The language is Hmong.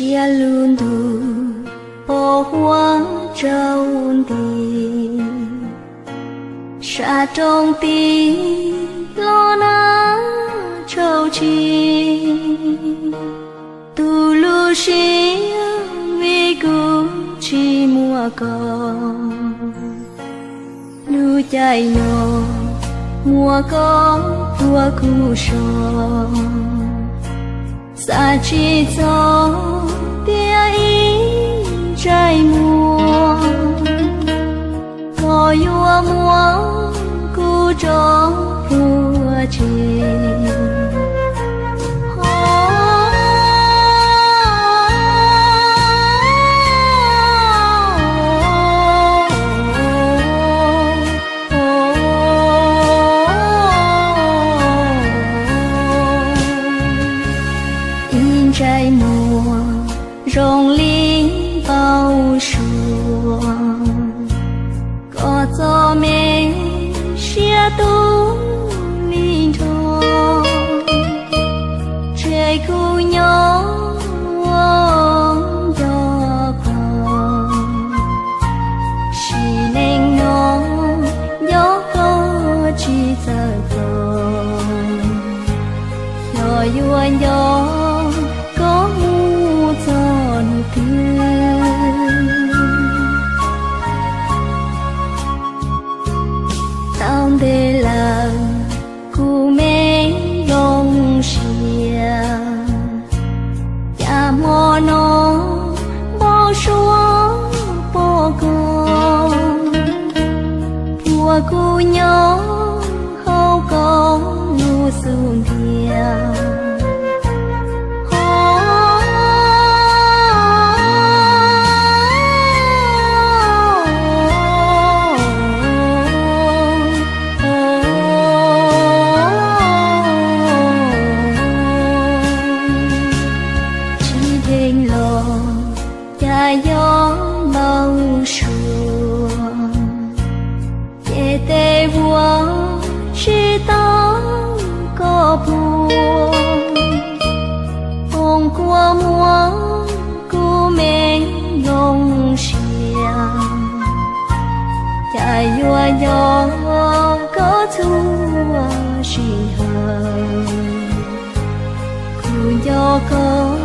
Siab lug ntug pos huab tsaus nti, sab roob tid los nag tshauv tshis. Tu lub siab vim kuv tsis muaj koj, lub caij no muaj koj puag kuv so. Xav tsis txog tias ib ntsais muag, koj yuav muab kuv tso pluag tsev. Ib ntsais muag zoo li npau suav, koj txoj me siab tu li nrho, tseg kuv nyob ua nco koj. Sim neej no nco koj tsis txawj txog, xyov yuav nco koj mus txog hnub twg. Tau ntev lawm kuv me nplooj siab, cas hmo no npau suav pom koj, puag kuv nyob hauv koj lub xub ntiag. Ho tsis dheev los cas yog npau suav, ces tes vuag tsis tau koj puag, foom kua muag kuv me nplooj siab, cas yuav nco koj txhua sij hawm. Kuv nco koj